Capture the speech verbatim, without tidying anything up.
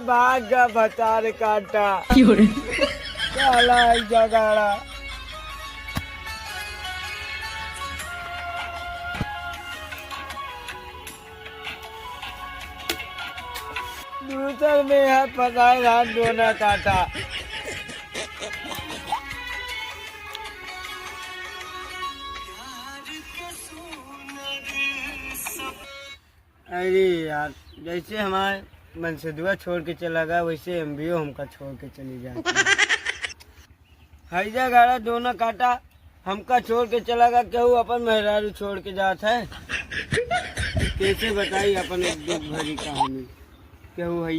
भाग गा भतार काटा। क्यों रे? साला है जगाड़ा। दूसर में है फसाए रात दोना काटा। अरे यार, जैसे हमारे मनसेधुआ छोड़ के चला गया, वैसे अम्बियो हमका छोड़ के चली जाती है। हैजा गाड़ा दोना काटा, हमका छोड़ के चला गया, केहू अपन मेहरारू छोड़ के जात है। कैसे बताई अपन एक दुख भरी कहानी। केहू है